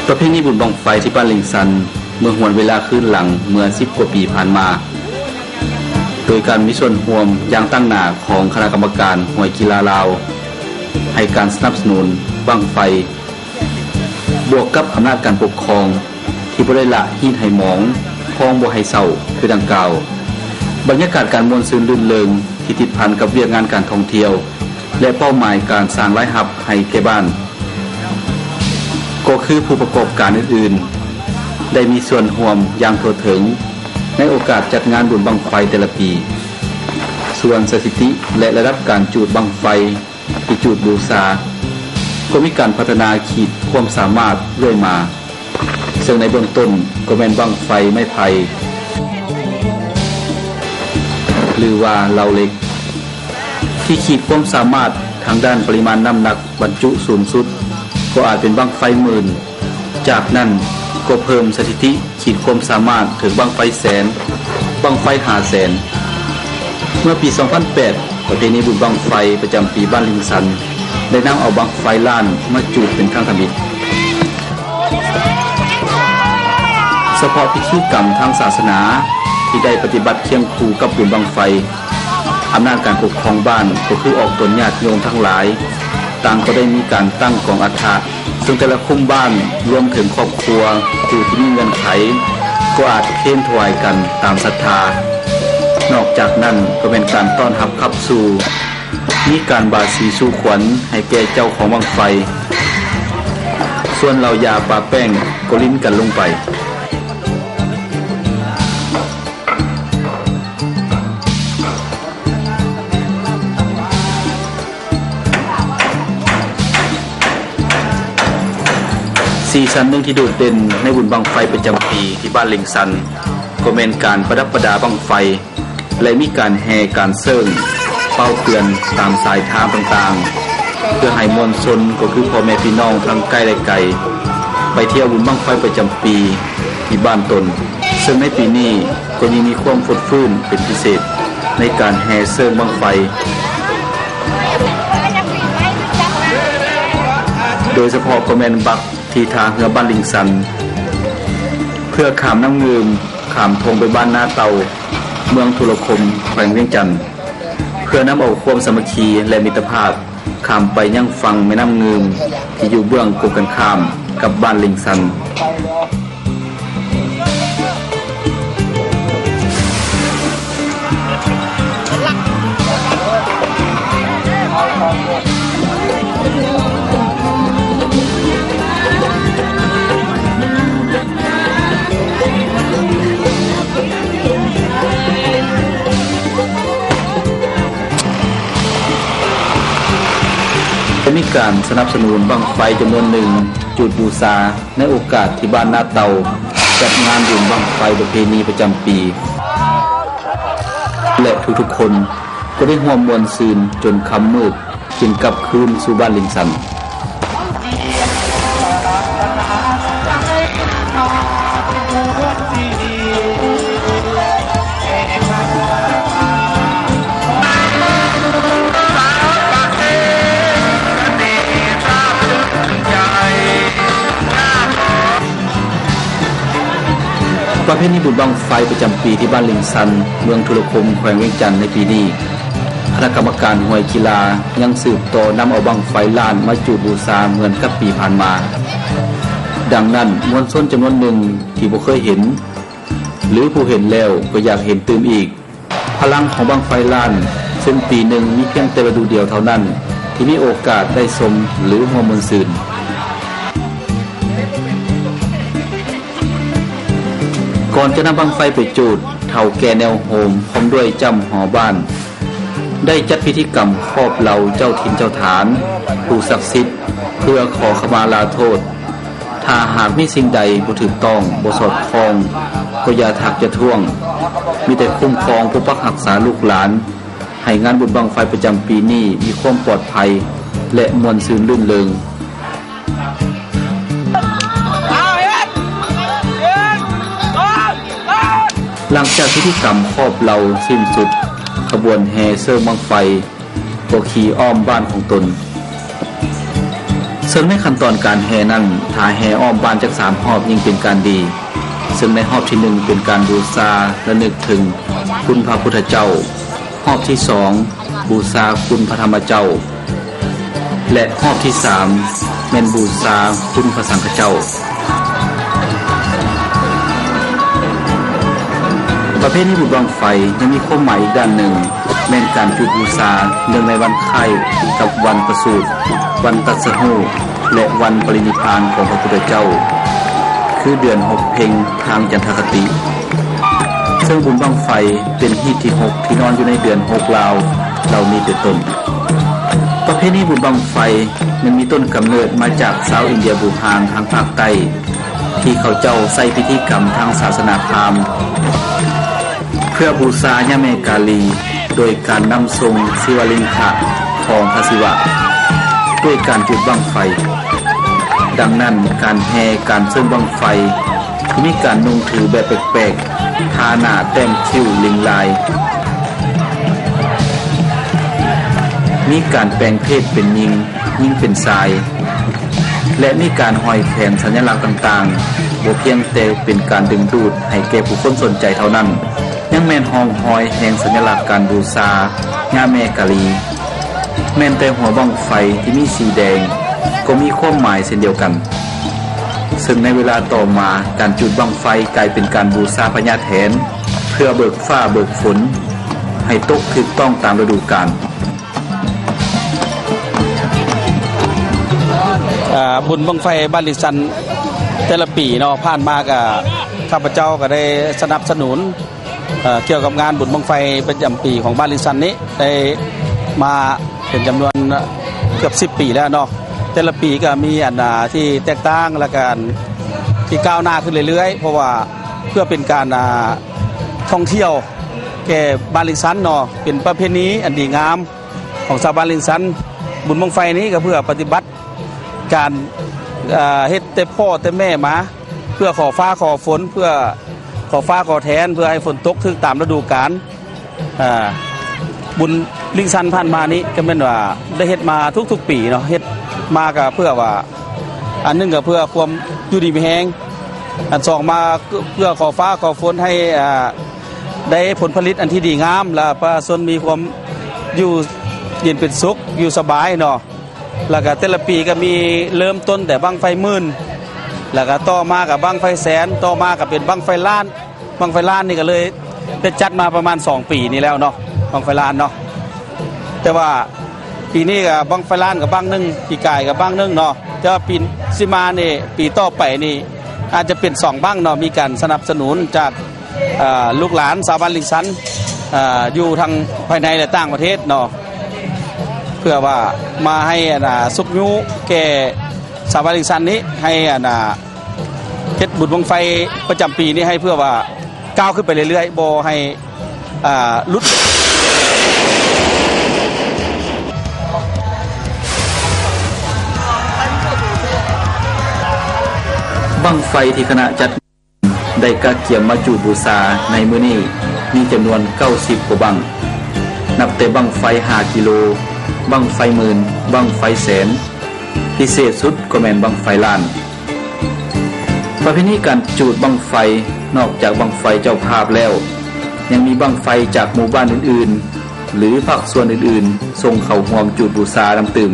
ປະເພນີບຸນບັ້ງໄຟທີ່ບ້ານລິງຊັນ ເມື່ອຫວນເວລາຄືນຫຼັງເມື່ອສິບກວ່າປີຜ່ານມາ ໂດຍການມີສ່ວນຮ່ວມຢ່າງຕັ້ງໜ້າຂອງຄະນະກຳມະການຫ້ວຍກິລາລາວ ໃຫ້ການສະໜັບສະໜູນບັ້ງໄຟ ບວກກັບອຳນາດການປົກຄອງທີ່ບໍ່ໄດ້ລະຮີດໃຫ້ໝອງ ຄອງບໍ່ໃຫ້ເຊົ່າຄືດັ່ງກ່າວ, ບັນຍາກາດການມ່ວນຊື່ນລື່ນເລີງທີ່ຕິດພັນກັບວຽກງານການທ່ອງທ່ຽວ ແລະ ເປົ້າໝາຍການສ້າງລາຍຮັບໃຫ້ແກ່ບ້ານ ກໍຄືຜູ້ປະກອບການອື່ນໆ ໄດ້ມີສ່ວນຮ່ວມຢ່າງທົ່ວເຖິງໃນໂອກາດຈັດງານບຸນບັ້ງໄຟແຕ່ລະປີ. ສ່ວນສະຖິຕິ ແລະ ລະດັບການຈູດບັ້ງໄຟ ທີ່ຈູດບູຊາ ກໍມີການພັດທະນາຂີດຄວາມສາມາດເລື້ອຍມາ, ເຊິ່ງໃນເບື້ອງຕົ້ນກໍແມ່ນບັ້ງໄຟໄມ້ໄຜ່ ຫຼືວ່າເລົາເຫຼັກ ທີ່ຂີດຄວາມສາມາດທາງດ້ານປະລິມານນ້ຳໜັກບັນຈຸສູງສຸດ ກໍອາດເປັນບັ້ງໄຟໝື່ນ. ຈາກນັ້ນກໍເພີ່ມສະຖິຕິ ຂີດຄວາມສາມາດເຖິງບັ້ງໄຟແສນ, ບັ້ງໄຟຫ້າແສນ. ເມື່ອປີສອງພັນແປດ ປະເພນີບຸນບັ້ງໄຟປະຈຳປີບ້ານລິງຊັນ ໄດ້ນຳເອົາບັ້ງໄຟລ້ານມາຈູດເປັນຄັ້ງທຳອິດ. ສະເພາະພິທີກຳທາງສາສະໜາທີ່ໄດ້ປະຕິບັດຄຽງຄູ່ກັບບຸນບັ້ງໄຟ, ອຳນາດການປົກຄອງບ້ານກໍຄືອອກຕົນຍາດໂຍມທັງຫຼາຍ ຕ່າງກໍໄດ້ມີການຕັ້ງກອງອັດຖະ ເຊິ່ງແຕ່ລະຄຸ້ມບ້ານ ລວມເຖິງຄອບຄົວຜູ້ທີ່ມີເງື່ອນໄຂ ກໍອາດເຄນຖວາຍກັນຕາມສັດທາ. ນອກຈາກນັ້ນກໍແມ່ນການຕ້ອນຮັບຂັບສູ່, ມີການບາສີສູ່ຂວັນໃຫ້ແກ່ເຈົ້າຂອງບັ້ງໄຟ, ສ່ວນເຫຼົ້າຢາປາແປ້ງກໍລິນກັນລົງໄປ. ສີສັນໜຶ່ງທີ່ໂດດເດັ່ນໃນບຸນບັ້ງໄຟປະຈຳປີທີ່ບ້ານເລັງຊັນ ກໍແມ່ນການປະດັບປະດາບັ້ງໄຟ ແລະ ມີການແຫ່ການເສີ້ງເປົ່າເຕືອນຕາມສາຍທາງຕ່າງໆ ເພື່ອໃຫ້ມວນຊົນ ກໍຄືພໍ່ແມ່ພີ່ນ້ອງທັງໃກ້ ແລະ ໄກ ໄປທ່ຽວບຸນບັ້ງໄຟປະຈຳປີທີ່ບ້ານຕົນ. ເຊິ່ງໃນປີນີ້ກໍຍິ່ງມີຄວາມຟົດຟື້ນເປັນພິເສດໃນການແຫ່ເສີ້ງບັ້ງໄຟ, ໂດຍສະເພາະກໍແມ່ນບັກທີ່ທ່າເຮືອບ້ານລິງຊັນ ເພື່ອຂ້າມນ້ຳງື່ມ ຂ້າມທົ່ງໄປບ້ານນາເຕົ່າ ເມືອງທຸລະຄົມ ແຂວງວຽງຈັນ ເພື່ອນຳເອົາຄວາມສາມັກຄີ ແລະ ມິດຕະພາບ ຂ້າມໄປຍັງຝັ່ງແມ່ນ້ຳງື່ມ ທີ່ຢູ່ເບື້ອງກົງກັນຂ້າມກັບບ້ານລິງຊັນ. ໄດ້ມີການສະໜັບສະໜູນບັ້ງໄຟຈຳນວນໜຶ່ງ ຈູດບູຊາ ໃນໂອກາດທີ່ບ້ານນາເຕົ່າ ຈັດງານບຸນບັ້ງໄຟປະເພນີປະຈຳປີ ແລະ ທຸກໆຄົນກໍໄດ້ຮ່ວມມ່ວນຊື່ນຈົນຄ່ຳມືດ ຈຶ່ງກັບຄືນສູ່ບ້ານລິງຊັນ. ປະເພນີບຸນບັ້ງໄຟປະຈຳປີທີ່ບ້ານລິງຊັນ ເມືອງທຸລະຄົມ ແຂວງວຽງຈັນໃນປີນີ້ ຄະນະກຳມະການຫ້ວຍກິລາຍັງສືບຕໍ່ນຳເອົາບັ້ງໄຟລ້ານມາຈູດບູຊາເໝືອນກັບປີຜ່ານມາ. ດັ່ງນັ້ນ, ມວນຊົນຈຳນວນໜຶ່ງທີ່ບໍ່ເຄີຍເຫັນ ຫຼື ຜູ້ເຫັນແລ້ວກໍຢາກເຫັນຕື່ມອີກ. ພະລັງຂອງບັ້ງໄຟລ້ານ ເຊິ່ງປີໜຶ່ງມີພຽງແຕ່ລະດູດຽວເທົ່ານັ້ນ ທີ່ມີໂອກາດໄດ້ຊົມ ຫຼື ຮ່ວມມ່ວນຊື່ນ. ກ່ອນຈະນຳບັ້ງໄຟໄປຈູດ, ເຖົ້າແກ່ແນວໂຮມ ພ້ອມດ້ວຍຈ້ຳຫໍບ້ານ ໄດ້ຈັດພິທີກຳຄອບເລົາເຈົ້າຖິ່ນເຈົ້າຖານ ຜູ້ສັກສິດ ເພື່ອຂໍຂະມາລາໂທດ. ຖ້າຫາກມີສິ່ງໃດບໍ່ຖືກຕ້ອງ, ບໍ່ສອດຄ່ອງ, ກໍຢ່າທັກຢ່າທ້ວງ, ມີແຕ່ຄຸ້ມຄອງປົກປັກຮັກສາລູກຫຼານ ໃຫ້ງານບຸນບັ້ງໄຟປະຈຳປີນີ້ມີຄວາມປອດໄພ ແລະ ມ່ວນຊື່ນລື່ນເລີງ. ຫຼັງຈາກພິທີກຳຄອບເລົາສິ້ນສຸດ, ຂະບວນແຫ່ເສີ້ງບັ້ງໄຟກໍຂີ່ອ້ອມບ້ານຂອງຕົນ. ເຊິ່ງໃນຂັ້ນຕອນການແຫ່ນັ້ນ ຖ້າແຫ່ອ້ອມບ້ານຈັກສາມຮອບຍິ່ງເປັນການດີ. ເຊິ່ງໃນຮອບທີໜຶ່ງເປັນການບູຊາລະນຶກເຖິງຄຸນພະພຸດທະເຈົ້າ, ຮອບທີສອງບູຊາຄຸນພະທຳມະເຈົ້າ ແລະ ຮອບທີສາມແມ່ນບູຊາຄຸນພະສັງຄະເຈົ້າ. ປະເພນີບຸນບັ້ງໄຟຍັງມີຄວາມໝາຍອີກດ້ານໜຶ່ງ ແມ່ນການຈູດບູຊາເນື່ອງໃນວັນຄ້າຍກັບວັນປະສູດ, ວັນຕັດສະຮູ້ ແລະ ວັນປະລິນິບພານຂອງພະພຸດທະເຈົ້າ ຄືເດືອນຫົກເພັງທາງຈັນທະຄະຕິ. ເຊິ່ງບຸນບັ້ງໄຟເປັນຮີດທີຫົກທີ່ນອນຢູ່ໃນເດືອນຫົກລາວເຫຼົ່ານີ້ເປັນຕົ້ນ. ປະເພນີບຸນບັ້ງໄຟແມ່ນມີຕົ້ນກຳເນີດມາຈາກຊາວອິນເດຍບູຮານທາງພາກໃຕ້ ທີ່ເຂົາເຈົ້າໃຊ້ພິທີກຳທາງສາສະໜາພາມ ເພື່ອບູຊາຍາແມ່ກາລີ ໂດຍການນຳສົ່ງສິວະລິງຄະຂອງພະສິວະ ດ້ວຍການຈູດບັ້ງໄຟ. ດັ່ງນັ້ນ, ການແຫ່, ການເຊິ່ງບັ້ງໄຟ ມີການນຸ່ງຖືແບບແປກໆ, ທາໜ້າແຕ້ມຄິ້ວລິງລາຍ, ມີການແປງເພດເປັນຍິງ, ຍິງເປັນຊາຍ ແລະ ມີການຫ້ອຍແຂວນສັນຍະລັກຕ່າງໆ, ບໍ່ພຽງແຕ່ເປັນການດຶງດູດໃຫ້ແກ່ຜູ້ຄົນສົນໃຈເທົ່ານັ້ນ, ຍັງແມ່ນຮ່ອງຮອຍແຫ່ງສັນຍະລັກການບູຊາຍາແມ່ກາລີ. ແມ່ນແຕ່ຫົວບັ້ງໄຟທີ່ມີສີແດງກໍມີຄວາມໝາຍເຊັ່ນດຽວກັນ. ເຊິ່ງໃນເວລາຕໍ່ມາ, ການຈູດບັ້ງໄຟກາຍເປັນການບູຊາພະຍາແຖນ ເພື່ອເບີກຟ້າເບີກຝົນໃຫ້ຕົກຖືກຕ້ອງຕາມລະດູການ. ອ່າ ບຸນບັ້ງໄຟບ້ານລິງຊັນແຕ່ລະປີເນາະ ຜ່ານມາກະຂ້າພະເຈົ້າກະໄດ້ສະໜັບສະໜູນ ເອີ ກ່ຽວກັບງານບຸນບັ້ງໄຟປະຈຳປີຂອງບ້ານລິງຊັນນີ້ ໄດ້ມາເປັນຈຳນວນເກືອບສິບປີແລ້ວເນາະ. ແຕ່ລະປີກະມີອັນ ອ່າ ທີ່ແຕກຕ່າງ ແລະກະອັນທີ່ກ້າວໜ້າຂຶ້ນເລື້ອຍໆ ເພາະວ່າເພື່ອເປັນການ ອ່າ ທ່ອງທ່ຽວແກ່ບ້ານລິງຊັນເນາະ ເປັນປະເພນີອັນດີງາມ ຂອງຊາວບ້ານລິງຊັນ. ບຸນບັ້ງໄຟນີ້ກໍເພື່ອປະຕິບັດການ ເອີ ເຮັດແຕ່ພໍ່ແຕ່ແມ່ມາ ເພື່ອຂໍຟ້າຂໍຝົນ ເພື່ອຂໍຟ້າຂໍແຖນ ເພື່ອໃຫ້ຝົນຕົກຖືກຕາມລະດູການ. ເອີ ບຸນລິງຊັນຜ່ານມານີ້ກໍແມ່ນວ່າໄດ້ເຮັດມາທຸກໆປີເນາະ ເຮັດມາກໍເພື່ອວ່າ ອັນໜຶ່ງກໍເພື່ອຄວາມຢູ່ດີມີແຮງ, ອັນສອງມາເພື່ອຂໍຟ້າຂໍຝົນໃຫ້ ອ່າ ໄດ້ຜົນຜະລິດອັນທີ່ດີງາມ ແລະ ປະຊາຊົນມີຄວາມຢູ່ເຢັນເປັນສຸກ ຢູ່ສະບາຍເນາະ. ແລ້ວກະແຕ່ລະປີກະມີເລີ່ມຕົ້ນແຕ່ບັ້ງໄຟໝື່ນ ແລ້ວກະຕໍ່ມາກະບັ້ງໄຟແສນ ຕໍ່ມາກະເປັນບັ້ງໄຟລ້ານ. ບັ້ງໄຟລ້ານນີ້ກະເລີຍໄດ້ຈັດມາປະມານສອງປີນີ້ແລ້ວເນາະ ບັ້ງໄຟລ້ານເນາະ. ແຕ່ວ່າປີນີ້ກະບັ້ງໄຟລ້ານກະບັ້ງໜຶ່ງ ປີກາຍກະບັ້ງໜຶ່ງເນາະ. ແຕ່ວ່າປີຊິມານີ້ ປີຕໍ່ໄປນີ້ອາດຈະເປັນສອງບັ້ງເນາະ ມີການສະໜັບສະໜູນຈາກ ເອີ ລູກຫຼານຊາວບ້ານລິງຊັນ ເອີ ຢູ່ທັງພາຍໃນ ແລະ ຕ່າງປະເທດເນາະ ເພື່ອວ່າມາໃຫ້ອັນນ່າຊຸກຍູ້ແກ່ຊາວບ້ານລິງຊັນນີ້ ໃຫ້ອັນນ່າເຮັດບຸນບັ້ງໄຟປະຈຳປີນີ້ ໃຫ້ເພື່ອວ່າກ້າວຂຶ້ນໄປເລື້ອຍໆ ບໍ່ໃຫ້ ອ່າ ຫຼຸດ. ບັ້ງໄຟທີ່ຄະນະຈັດ ໄດ້ກະກຽມມາຈູດບູຊາໃນມື້ນີ້ມີຈຳນວນເກົ້າສິບກວ່າບັ້ງ, ນັບແຕ່ບັ້ງໄຟຫ້າກິໂລ, ບັ້ງໄຟໝື່ນ, ບັ້ງໄຟແສນ, ພິເສດສຸດກໍແມ່ນບັ້ງໄຟລ້ານ. ປະເພນີການຈູດບັ້ງໄຟ ນອກຈາກບັ້ງໄຟເຈົ້າພາບແລ້ວ, ຍັງມີບັ້ງໄຟຈາກໝູ່ບ້ານອື່ນໆ ຫຼື ພາກສ່ວນອື່ນໆ ສົ່ງເຂົ້າຮ່ວມຈູດບູຊານຳຕື່ມ.